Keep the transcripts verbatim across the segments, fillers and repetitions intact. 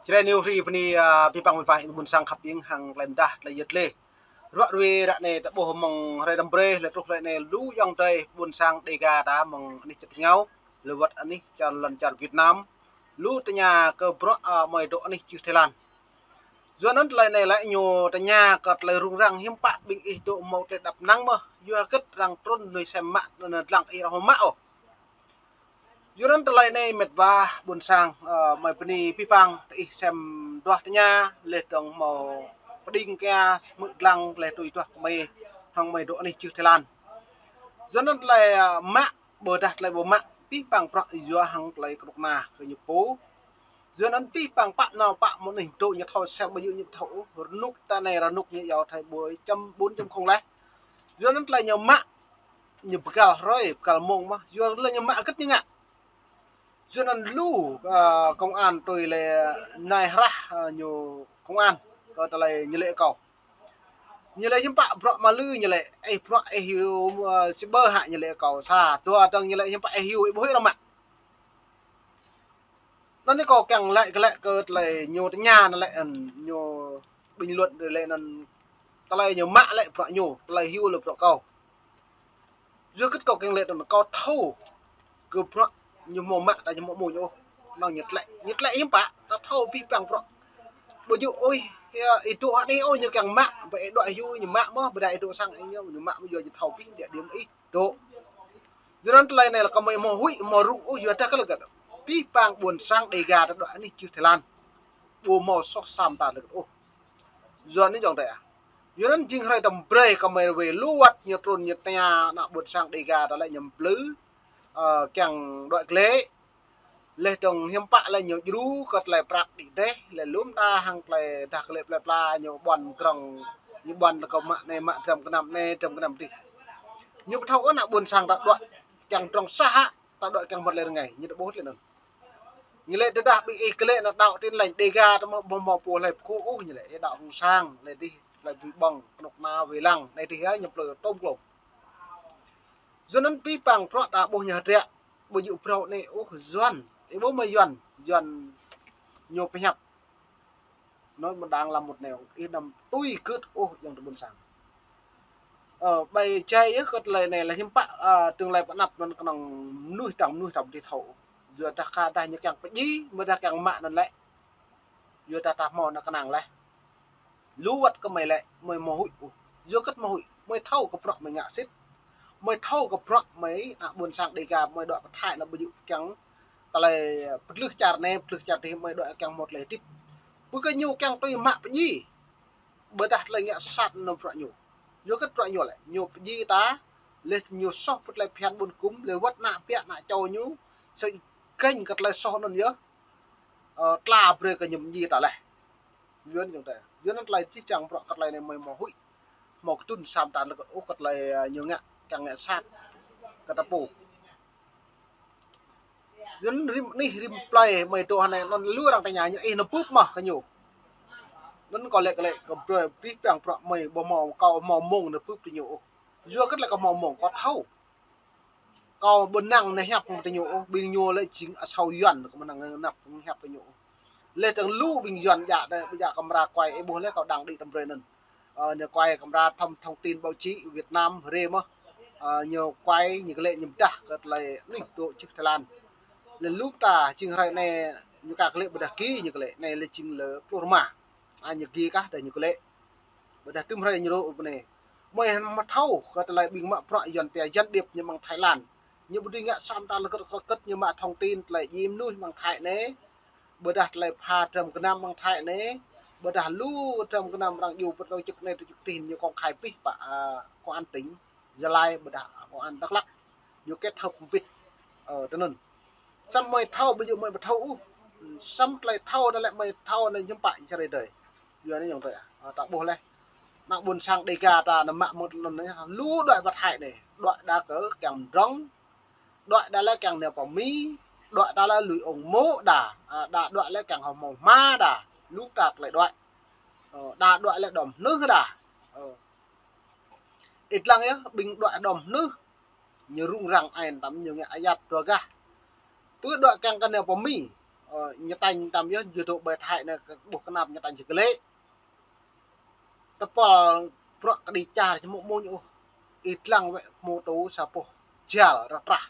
Jrai News ri bơni, a, pih păng mĕt wa ƀuôn sang khăp ing hăng tơlơi mơdah tơlơi yơt lĕ. Ruă ruê ră anai ta ƀuh mơ̆ng hrơi đăm brơi lĕ truh lĕ anai lu ayŏng adơi ƀuôn sang Dega ta mơ̆ng anih čar tơngao, lĕ wơ̆t anih čar lŏn čar Việt Nam. Lu tơña kơ bruă, a, mơi dŏ anih čưh Thái Lan. Yua anŭn tơlơi anai lĕ ñu tơña kơ tơlơi rŭng răng hiư̆m pă ƀing ih dŏ hmâo tơlơi đăp năng mơ̆, yua hơget arăng trŭn mơnuih sem mă, anŭn lăng ih arăng hmâo mă ôh. Yua anŭn tơlơi anai mĕt wa ƀuôn sang, ơ, mơi bơni pih păng tơ ih sem duah tơña, lĕ dơ̆ng hmâo pơđing kơ hmư̆ lăng lĕ tui duah kơ mơi hăng mơi dŏ anih čưh Thái Lan. Yua anŭn tơlơi, ơ, mă, ƀôdah tơlơi ƀu mă, pih păng prăk yua hăng tơlơi kơnuk kơna kơ ñu pô. Yua anŭn pih păng pă nao pă mơnuih dŏ ñu thâo sem ƀu djơ̆ ñu thâo ôh, rơnŭk ta anai rơnŭk ñu yua thai ƀuh chăm ƀun chăm không lĕ. Yua anŭn tơlơi ñu mă, ñu bơgăl hrơi, bơgăl mông mơ̆, yua tơlơi ñu mă hơget ñu ngă. Yua anŭn lu, a, công an tui lĕ nai hrah, a, ñu công an, kơ tơlơi ñu lĕ kâo. Ñu lĕ hiư̆m pă bruă mă lư ñu lĕ, ih bruă ih hyu, a, si ƀơ hă ñu lĕ kâo sa, dua dơ̆ng ñu lĕ hiư̆m pă ih hyu, ih ƀuh ih rơmă. Anŭn anai kâo kiăng lĕ kơ lĕ kơ tơlơi ñu tơña anŭn lĕ, ơ, ñu bình luận lĕ anŭn tơlơi ñu mă lĕ bruă ñu, tơlơi hyu lĕ bruă kâo. Yua hơget kâo kiăng lĕ anŭn kâo thâo kơ bruă ñu hmâo mă ta ñu hmâo mông ôh. Anŭn ñu tlĕ, ñu tlĕ hiư̆m pă, ta thâo pih păng bruă. Ƀu djơ̆ ôh, ih dŏ hă anai ôh ñu kiăng mă, ƀơi ih dŏ hyu ñu mă mơ̆, ƀôdah ih dŏ sang ih ñu, ñu mă mơ̆ yua ñu thâo pih địa điểm ih dŏ. Yua anŭn tơlơi anai lĕ kơ mơi hmâo huĭ, hmâo rŭng ôh, yua dah kơ lĕ gơ̆. Pih păng ƀuôn sang Dega ta dŏ anih čưh Thái Lan. Ƀu hmâo soh sam ta lĕ gơ̆ ôh. Yua anŭn ayŏng adơi ah. Yua anŭn jing hrơi đăm brơi kơ mơi ruai lu wơ̆t ñu trŭn ñu tơña ană ƀuôn sang Dega ta lĕ ñu plư, ơ, kiăng dŏ glĕ. Lĕ dơ̆ng hiư̆m pă lĕ ñu djru kơ tơlơi prăk đĭ đeh, lĕ lŏm ta hăng tơlơi dah kơ lĕ plơi pla ñu ƀuăn drŏng, ñu ƀuăn kơ mă anai, mă dram gơnam anai, dram gơnam adih. Ñu ƀu thâo ôh ană ƀuôn sang ta dŏ kiăng drŏng sah hă, ta dŏ kiăng hmâo tơlơi rơngai, ñu ta ƀuh tơlơi anŭn. Ñu lĕ tơdah ƀing ih kơ lĕ ană đaŏ Tin Lành Dega ta mơ̆ ƀu hmâo pô hlơi pơkŏ ôh ñu lĕ, ih đaŏ rŭng sang, lĕ adih, tơlơi bui ƀơ̆ng, kơnuk kơna wai lăng, anai adih yơh ñu plư tôm klôm. Yua anŭn pih păng bruă ta ƀuh ñu hơdră, ƀu djơ̆ phrâo anai ôh Yuan. Ih ƀuh mơ̆ Yuan, Yuan ñu pơhiăp. Nói một đằng làm một nẻo, ih đăm tui gưt ôh ayŏng adơi ƀuôn sang. Ơ, ƀai jai yơh kơ tơlơi anai lĕ hiư̆m pă, ơ, tương lai pơanăp anŭn kơnơ̆ng mơnuih dơ̆ng mơnuih dơ̆ng ƀu thâo. Yua dah kơ dah ñu kiăng pơdjai, mơ̆ dah kiăng mă anŭn lĕ. Yua dah ta hmâo ană kơnang lĕ. Lu wơ̆t kơ mơi lĕ, mơi hmâo huĭ ôh. Yua hơget mơi huĭ, mơi thâo kơ bruă mơi ngă sĭt. Mơi thâo kơ bruă mơi, ană ƀuôn sang Dega mơi dŏ pơ Thái anŭn ƀu djơ̆ kiăng tơlơi pơtlưh čar anai, pơtlưh čar adih mơi dŏ kiăng hmâo tơlơi hơdip. Ƀu kơ ñu kiăng tui mă pơdjai. Ƀôdah tơlơi ngă sat anŭn bruă ñu. Yua hơget bruă ñu lĕ, ñu pơdjai ta, lĕ ñu soh pơ tơlơi phiăn ƀun kŭm, lĕ wơ̆t ană ƀiă ană čô ñu, sĭ gêñ kơ tơlơi soh anŭn yơh. Ơ, tla brơi kơ ñu pơdjai ta lĕ. Yua anŭn ayŏng adơi. Yua anŭn tơlơi čih čang bruă kơ tơlơi anai mơi hmâo huĭ. Hmâo kơdŭn sam ta lĕ kơ ôh kơ tơlơi, ơ, ñu ngă, kiăng ngă sat kơ ta pô. Yua anŭn rĭm anih rĭm plơi mơi dŏ hơnai anŭn lu arăng tơña ñu ih nao bưp mơ̆ kơ ñu. Anŭn kâo lĕ kơ lĕ kơ brơi pih păng bruă mơi ƀu hmâo kâo hmâo mông nao bưp tơ ñu ôh. Yua hơget lĕ kâo hmâo mông kâo thâo. Kâo ƀu năng nao hiăp tơ ñu ôh, ƀing ñu lĕ jing asâo Yuan kâo ƀu năng nao hiăp tơ ñu ôh. Lĕ dơ̆ng lu ƀing Yuan djă đơi, ƀu djă kơ amra quay, ih ƀuh lĕ kâo đang đĭ tơm brơi anŭn. Ơ, ñu quay kơ amra thông, thông tin báo chí Việt Nam rê mơ̆. Ơ, ñu quay, ñu kơ lĕ ñu pơdah kơ tơlơi anih dŏ čưh Thái Lan. Lĕ lu ta jing hrơi anai, ñu ka kơ lĕ ƀôdah ki ñu kơ lĕ, anai lĕ jing lơ pluh rơma. A, ñu ki kah dah ñu kơ lĕ. Ƀôdah tơm hrơi ñu dŏ pơ anai. Mơi hmâo thâo kơ tơlơi ƀing mă bruă Yuan pia gián điệp ñu mơ̆ng Thái Lan. Ñu ƀu dưi ngă sam ta lơkơt lơkơt ñu mă thông tin tơlơi djai mơnuih mơ̆ng Thái anai. Ƀôdah tơlơi pha dram gơnam mơ̆ng Thái anai. Ƀôdah lu dram gơnam arăng djru pơ tổ chức anai tổ chức adih ñu công khai pih pă, a, công an tỉnh Gia Lai ƀôdah công an Dak Lak. Ñu kết hợp hơbĭt, ơ, tơ anŭn. Samơ̆ mơi thâo, ƀu djơ̆ mơi ƀu thâo ôh. Samơ̆ tơlơi thâo dah lĕ mơi thâo anŭn hiư̆m pă čar adai. Yua anŭn ayŏng adơi ah. Ơ, ta ƀuh lĕ. Ană ƀuôn sang Dega ta anŭn mă mơ̆ng anŭn anai, lu dŏ pơ Thái anai. Dŏ đa kơ kiăng mdrŏng. Dŏ đa lĕ kiăng nao pơ Mi. Dŏ đa lĕ lui ung mô̆ đa. A, đa dŏ lĕ kiăng hmâo hma đa. Lu ta tơlơi dŏ. Ơ, đa dŏ lĕ đom hnưh đa. Ơ. Ih lăng yơh, ƀing dŏ đom hnưh. Ñu rŭng răng ai tăm ñu ngă ayăt dua gah. Pơ dŏ kiăng kơ nao pơ Mi. Ơ, ñu tañ tam yơh, ñu dŏ ƀơi Thái anai, ƀuh kơnap ñu tañ či glĕ. Tơpul bruă kơđi čar či mŭk mŭñ ôh. Ih lăng wơ̆t hmâo tŭ sa boh jal rơtrah.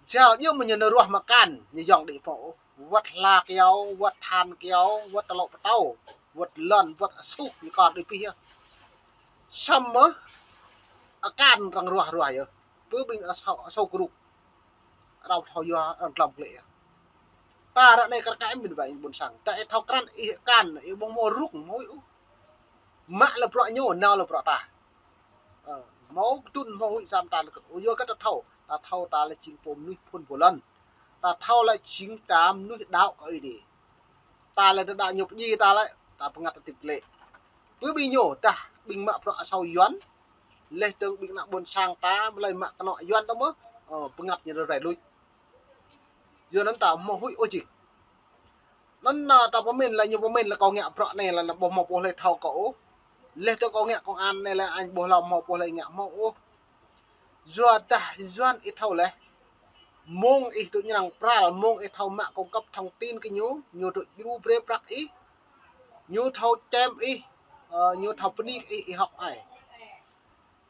Jal yơh mơ̆ ñu nao ruah mơkan, ñu yŏng đĭ pô ôh. Wơ̆t hla kyâo, wơ̆t than kyâo, wơ̆t tơlŏ pơtâo, wơ̆t lŏn, wơ̆t asuh, ñu kơ đĭ pih yơh. Samơ̆ akan arăng ruah ruah yơh. Pơ ƀing asâo, asâo kơruk. Arăng thâo yua, arăng glŏm glĕ yơh. Ta ră anai kar kaĭ mĭn wai ƀôn sang. Ta ih thâo krăn ih akan, ih ƀu hmâo rŭng, hmâo huĭ ôh. Mă lĕ bruă ñu, nao lĕ bruă ta. Ơ, hmâo kơdŭn hmâo huĭ sam ta lĕ kơ, ơ, yua kơ ta thâo, ta thâo ta lĕ jing pô mơnuih phŭn pô lŏn. Ta thâo lĕ jing ta mơnuih đaŏ kơ Ơi Adai. Ta lĕ ta đaŏ ñu pơdjai ta lĕ, ta bơngăt ta tĭp glĕ. Pơ ƀing ñu, dah ƀing mă bruă asâo Yuan, laih dơ̆ng ƀing ană ƀôn sang ta, mơlai mă kơnŏ Yuan ta mơ̆, ơ, bơngăt ñu rai luč. Yua anŭn ta hmâo huĭ ôh jing. Anŭn, ơ, ta pơmĭn lĕ ñu pơmĭn lĕ kâo ngă bruă anai lĕ, lĕ ƀu hmâo pô hlơi thâo kâo ôh. Laih dơ̆ng kâo ngă công an anai lĕ añ ƀu hlâo hmâo pô hlơi ngă hmâo ôh. Yua dah Yuan ih thâo laih. Mơ̆ng ih dŏ ñrăng pral, mơ̆ng ih thâo mă cung cấp thông tin kơ ñu, ñu dŏ djru brơi prăk ih, ñu thâo čem ih, ơ, ñu thâo bơni ih, ih hơ̆k ai.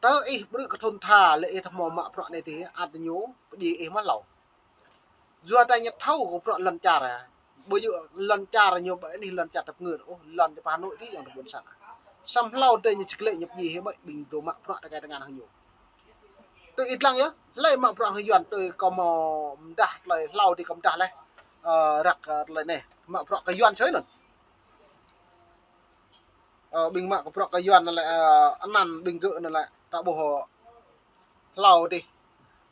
Tơ ih ƀrư̆ kơ thŭn tha lĕ ih thâo hmâo mă bruă anai tih, ăt ñu pơdjai ih mơ̆ hlâo. Yua dah ñu thâo kơ bruă lŏn čar, ƀu djơ̆ lŏn čar ñu ƀơi anih lŏn čar tơpơngơ̆ ôh, lŏn čar pơ Hà Nội tih yơh ta ƀôn sang. Samơ̆ hlâo dêh ñu či glĕ ñu pơdjai hĭ ƀơi ƀing dŏ mă bruă tơkai tơngan hăng ñu. Tui ih lăng yơh, hlơi mă bruă hăng Yuan tui kâo mơ̆ mơdah tơlơi hlâo dih kâo mơdah laih. Ơ, răk, ơ, tơlơi anai, mă bruă kơ Yuan sơi anŭn. Ơ, ƀing mă kơ bruă kơ Yuan anŭn lĕ, ơ, anăn ƀing gơ̆ anŭn lĕ, ta ƀuh, ơ, hlâo dih.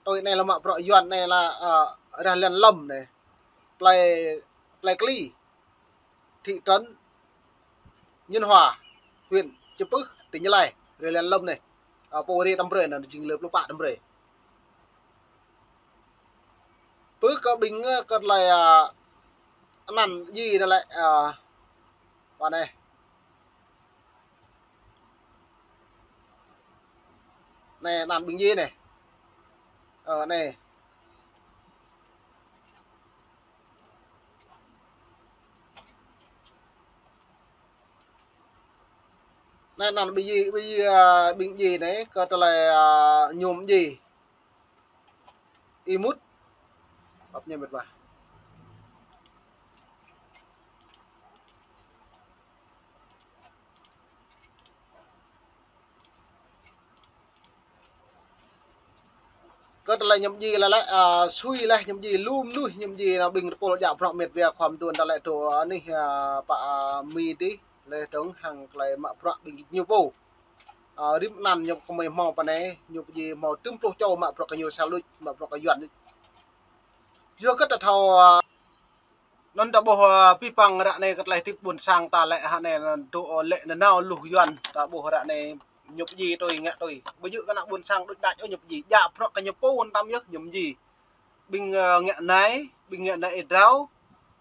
Tui anai lĕ mă bruă Yuan anai lĕ, ơ, rah lăn lŏm anai. Plei, plei Kli, thị trấn Nhân Hòa, huyện Chư Pưh, tỉnh Gia Lai, rah lăn lŏm anai. Ơ, pô rai tơm brơi anŭn, jing lơ pluh pă tơm brơi. Pơ kơ ƀing, ơ, kơ tơlơi, ơ, anăn djai anŭn lĕ, ơ, pơ anai. Anai, anăn ƀing djai anai. Ơ, anai. Anai, anăn ƀing djai, ƀing djai, ơ, ƀing djai anai, kơ tơlơi, ơ, ñu djai. Ih mŭt. Pap ñu mĕt wa. Kơ tơlơi ñu djai lĕ lĕ, ơ, sui lĕ ñu djai lu mơnuih ñu djai anŭn ƀing tơpul djă bruă mĕt wa khua mơduôn ta lĕ dŏ anih, ơ, pă, ơ, Mi dih, laih dơ̆ng hăng tơlơi mă bruă ƀing ñu pô. Ơ, rĭm anăn ñu kơ mơi hmâo pơ anai, ñu pơdjai hmâo tơm pluh čô mă bruă kơ ñu sel đôč, mă bruă kơ Yuan đôč. Yua kơ ta thâo, ơ, anŭn ta ƀuh, ơ, abih bang ră anai kơ tơlơi hơdip ƀôn sang ta lĕ hă anai, anŭn dŏ lĕ nanao luh Yuan, ta ƀuh ră anai ñu pơdjai tui ngă tui. Ƀu djơ̆ kơ ană ƀôn sang đôč đač ôh ñu pơdjai. Djă bruă kơ ñu pô anŭn tam yơh ñu pơdjai. Ƀing, ơ, ngă nai, ƀing ngă nai ih drao,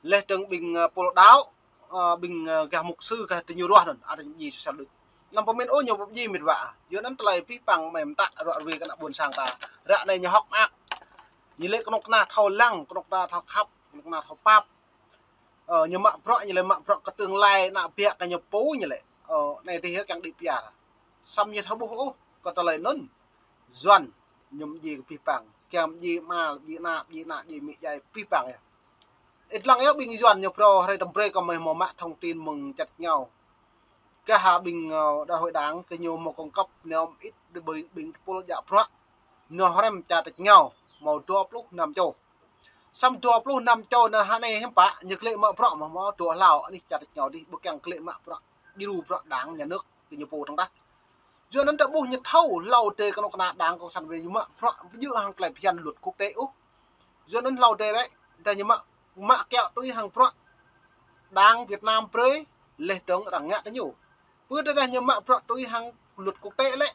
laih dơ̆ng ƀing, ơ, pô đaŏ, ơ, ƀing, ơ, gah mục sư gah tơ ñu ruah anŭn, ăt ñu pơdjai sel đôč. Anăm pơmĭn ôh ñu pơdjai mĕt wa. Yua anŭn tơlơi abih bang mơi mơtă ruă ruai kơ ană ƀôn sang ta. Ră anai ñu hơ̆k mơak. Ñu lĕ kơnuk kơna thâo lăng, kơnuk kơna thâo khăp, kơnuk kơna thâo pap. Ơ, ñu mă bruă, ñu lĕ mă bruă kơ tương lai ană biă kơ ñu pô ñu lĕ. Ơ, anai dih yơh kiăng đĭ pơyar. Samơ̆ ñu thâo ƀuh ôh, kơ tơlơi anŭn. Yuan, ñu pơdjai kơ abih bang. Kiăng pơdjai ama, pơdjai ană, pơdjai ană, pơdjai amĭ, pơdjai abih bang yơh. Ih lăng yơh ƀing Yuan ñu phrâo hrơi tơm brơi kơ mơi hmâo mă thông tin mơ̆ng čar ñu. Kơ hă ƀing, ơ, đại hội đảng kơ ñu hmâo cung cấp nao mơit đơ ƀing, ƀing tơpul djă bruă. Nao hrăm čar ñu hmâo dua pluh năm čô. Samơ̆ dua pluh năm čô anŭn hă anai hiư̆m pă, ñu glĕ mă bruă mơ̆ hmâo dua hlâo anih čar ñu dih, ƀu kiăng glĕ mă bruă, djru bruă đảng nhà nước kơ ñu pô tơ̆ng tah. Yua anŭn ta ƀuh ñu thâo hlâo dêh kơnuk kơna đảng cộng sản Việt Nam mă bruă ƀu djơ̆ hăng tơlơi phiăn luật quốc tế ôh. Yua anŭn hlâo dêh lĕ, dah ñu mă, mă kiaŏ tui hăng bruă đảng Việt Nam brơi, laih dơ̆ng arăng ngă tơ ñu. Pơ tơdah ñu mă bruă tui hăng luật quốc tế lĕ,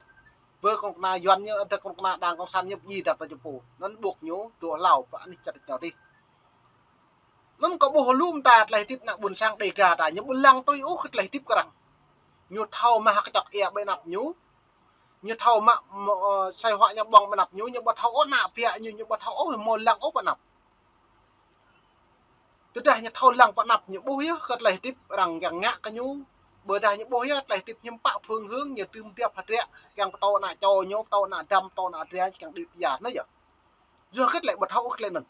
pơ kơnuk kơna Yuan ñu, dah kơnuk kơna đảng cộng sản ñu pơdjai dăp tơ ñu pô. Anŭn ƀuh ñu dua hlâo pơ anih čar ñu dih. Anŭn kâo ƀuh lŏm ta tơlơi hơdip ană ƀôn sang Đêga ta ñu ƀu lăng tui ôh kơ tơlơi hơdip kơ arăng. Ñu thâo mă hơk čŏk ia ƀơi anăp ñu. Ñu thâo mă, mă, ơ, sai hua ñu ƀơ̆ng ƀơi anăp ñu, ñu ƀu thâo ôh ană biă ñu, ñu ƀu thâo ôh hmâo lăng ôh ƀơi anăp. Tơdah ñu thâo lăng pơ anăp ñu ƀuh yơh kơ tơlơi hơdip arăng kiăng ngă kơ ñu. Ƀôdah ñu ƀuh yơh tơlơi hơdip hiư̆m pă phương hướng ñu tŭm tiap hơdră, kiăng pơtô ană čô ñu, pơtô ană dăm, pơtô ană dra, kiăng đĭ pơyar anai yơh. Yua hơget lĕ ƀu thâo ôh tơlơi anŭn.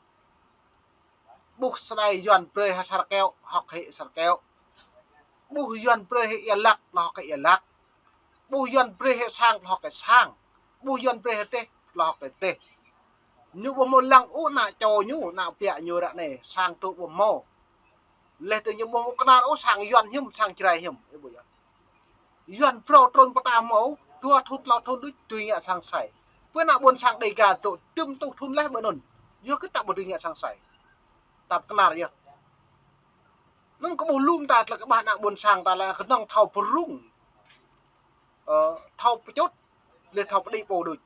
Ƀuh sơđai Yuan brơi hăng Sar Keo, hơ̆k hĭ Sar Keo. Ƀuh Yuan brơi hĭ Ia Lak, hơ̆k hĭ Ia Lak. Ƀuh Yuan brơi hĭ sang, hơ̆k hĭ sang. Ƀuh Yuan brơi hĭ rơdêh, hơ̆k hĭ rơdêh. Ñu ƀu hmâo lăng ôh ană čô ñu, ană ƀiă ñu ră anai, sang tŭ ƀu hmâo. Laih dơ̆ng ñu ƀu hmâo kơnar ôh sang Yuan hiư̆m, sang Jrai hiư̆m, ih ƀuh yơh. Yuan phrâo trŭn pơtă hmâo, dua thŭn tlâo thŭn đôč, tui ngă sang sai. Pơ ană ƀôn sang Đêga dŏ tŭm tuh thŭn laih ƀơi anŭn. Yua hơget ta ƀu tui ngă sang sai. Ta pơkơnar yơh. Anŭn kơ ƀuh lŏm ta tơlơi kơƀah ană ƀôn sang ta lĕ kơnơ̆ng thâo pơrŭng. Ơ, thâo pơčŭt, laih thâo pơđĭ pô đôč.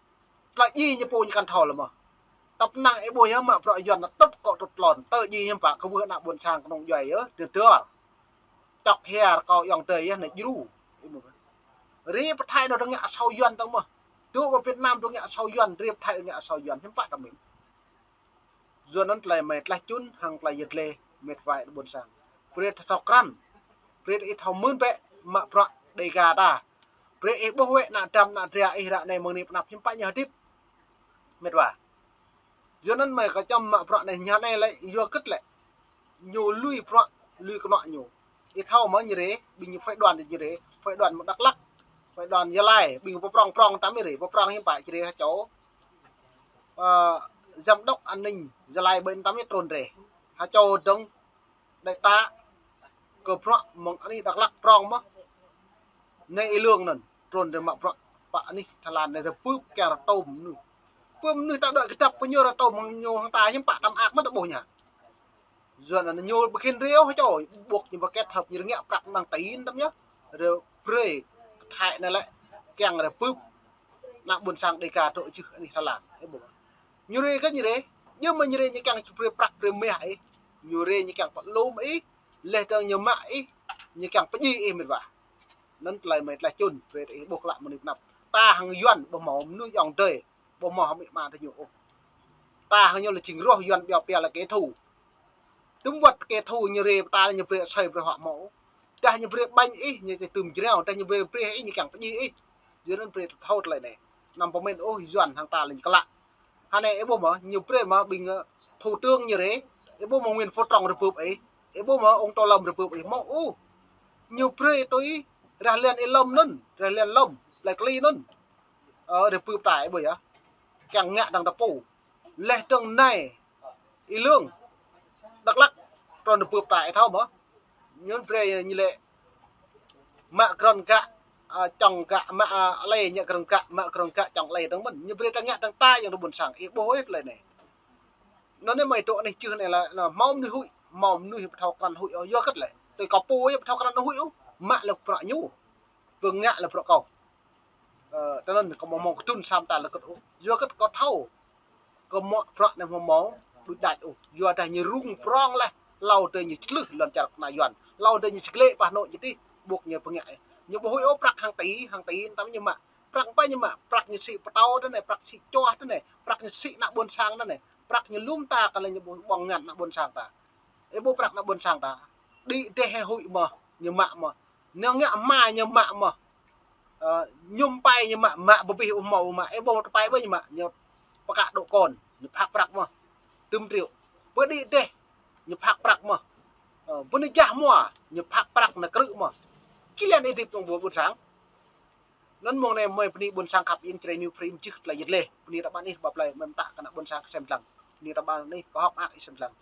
Tơlơi djai ñu pô ñu kăn thâo lĕ mơh. Tơpă năng ih ƀuh yơh mă bruă Yuan tŭp kŏ tŭt tlôn. Tơ djai hiư̆m pă kơ wơ̆t ană ƀôn sang kơnơ̆ng djuai yơh, tơdơr. Čŏk hia rơkâo ayŏng adơi yơh anai djru. Ri pơ Thái anŭn dơ̆ng ngă asâo Yuan dơ̆ng mơh. Dŏ pơ Việt Nam dơ̆ng ngă asâo Yuan, ri pơ Thái dơ̆ng ngă asâo Yuan, hiư̆m pă ta mĭn. Yua anŭn tơlơi mơi tlaih čun hăng tơlơi yơh tơlơi mĕt wa ƀôn sang. Brơi ta thâo krăn. Brơi ta ih thâo mơ̆n bĕ mă bruă Đêga ta. Brơi ih ƀuh wơ̆t ană dăm ană dra ih ră anai mơ̆ng anai pơ anăp hiư̆m pă ñu hơdip. Mĕt wa. Yua anŭn mơi kơčăm mă bruă anai ñu anai lĕ yua hơget lĕ. Ñu lui bruă, lui kơnuă ñu. Ih thâo mơ̆ ñu ri, ƀing ñu phái đoàn ñu ri, phái đoàn mơ̆ng Dak Lak, phái đoàn Gia Lai, ƀing pơprŏng prŏng tăm ih ri, pơprŏng hiư̆m pă ih ri hơčâo. Ơ, giám đốc an ninh Gia Lai ƀơi tăm ih trŭn ri. Hơčâo dơ̆ng đại tá kơ bruă mơ̆ng anih Dak Lak prŏng mơ̆. Anai Y Lương anŭn, trŭn ri mă bruă pơ anih Thái Lan anai rơbưp kiăng rơtŏm mơnuih. Pơ mơnuih ta đuaĭ kơdăp kơ ñu rơtŏm mơ̆ng ñu hăng ta hiư̆m pă tăm ak mơ̆ ta ƀuh ñu. Yua anŭn ñu ƀu khĭn ri ôh čô, ƀuh ñu ƀu kết hợp ñu rơngiă prăk mơ̆ng tin tăm yơh. Rơ brơi kơ Thái anai lĕ kiăng rơbưp ană ƀôn sang Đêga dŏ jưh anih Thái Lan. Ih ƀuh. Ñu ri kơ ñu ri, yua mơ̆ ñu ri ñu kiăng brơi prăk brơi mah ih. Ñu ri ñu kiăng pơlŭm ih, laih dơ̆ng ñu mă ih, ñu kiăng pơdjai ih mĕt wa. Anŭn tơlơi mơi tlaih čun, brơi ta ih ƀuh klă mơnuih pơ anăp. Ta hăng Yuan ƀu hmâo mơnuih ayŏng adơi, ƀu hmâo hơmĭ ama ta ñu ôh. Ta hăng ñu lĕ jing roh Yuan ƀiă pia lĕ kẻ thù. Tŭm wơ̆t kẻ thù ñu ri pơ ta lĕ ñu brơi asơi brơi hŏk hmâo. Dah ñu brơi ƀañ ih, ñu či tŭm jrao, dah ñu brơi brơi ih, ñu kiăng pơdjai ih. Yua anŭn brơi ta thâo tơlơi anai. Anăm pơmĭn ôh, Yuan hăng ta lĕ ñu klă. Hơnai ih ƀuh mơ̆, ñu brơi mơ̆ ƀing, ơ, thủ tướng ñu ri, ih ƀuh mơ̆ Nguyễn Phú Trọng rơbưp ih, ih ƀuh mơ̆ ông Tô Lâm rơbưp ih, hmâo ôh. Ñu brơi tui rah lăn Y Lâm anŭn, rah lăn Lâm, plei Kli anŭn. Ơ, rơbưp ta ih ƀuh yơh. Kiăng ngă dơ̆ng ta pô. Laih dơ̆ng anai, Y Lương, Dak Lak, trŭn rơbưp ta ih thâo mơ̆. Ñu brơi ñu lĕ mă grŏn gă, ơ, čŏng gă, mă, ơ, alai ñu grŏn gă, mă grŏn gă čŏng alai dơ̆ng mơ̆n. Ñu brơi ta ngă dơ̆ng ta ayŏng adơi ƀôn sang, ih ƀuh ih tơlơi anai. Anŭn anai mơi dŏ anih jưh anai lĕ, lĕ hmâo mơnuih huĭ, hmâo mơnuih ƀu thâo krăn huĭ ôh, yua hơget lĕ. Tui kâo pô ih ƀu thâo krăn huĭ ôh, mă lĕ bruă ñu. Pơngă lĕ bruă kâo. Ơ, tơnŭn kâo mơ̆ mơ̆ng kơdŭn sam ta lĕ kơt ôh. Yua hơget kâo thâo. Kơ mă bruă anai mơ̆ mơ̆ đuč đač ôh. Yua dah ñu rŭng prŏng laih. Hlâo dơ̆ng ñu člưh lŏn čar kơna Yuan. Hlâo dơ̆ng ñu či glĕ pah anŏ jơtih. Ƀuh ñu pơngă. Ñu ƀu huĭ ôh prăk hăng ti, hăng ti, tăm ñu mă. Prăk pơ ñu mă. Prăk ñu sĭ pơtâo tơnai, prăk sĭ čuah tơnai. Prăk ñu sĭ ană ƀôn sang tơnai. Prăk ñu lŏm ta kơ lĕ ñu ƀu ƀơ̆ng ngăn ană ƀôn sang ta. Ih ƀuh prăk ană ƀôn sang ta. Đĭ đeh huĭ mơ̆, ñu mă mơ̆. Ñu ngă hma ñu mă mơ̆. Ơ, ñu pai ñu mă, mă bơbih ƀu hmâo ƀu mă. Ih ƀuh tơpai ƀơi ñu mă, ñu pơkă dŏ kon, ñu phak prăk mơ̆. Tŭm triệu. Pơ đĭ đeh, ñu phak prăk mơ̆. Ơ, pơ anai jah hmua, ñu phak prăk anai krư̆ mơ̆. Kơ lĕ anai hơdip dơ̆ng ƀôn sang. Anŭn mơ̆ng anai mơi bơni ƀôn sang khăp iêng Jrai New Frame jưh tơlơi yơh lĕ. Bơni ră anăp anih ƀă plei mơi mơtă kơ ană ƀôn sang kơ sem dlăng. Bơni ră anăp anih kơ hŏk mơak ih sem dlăng.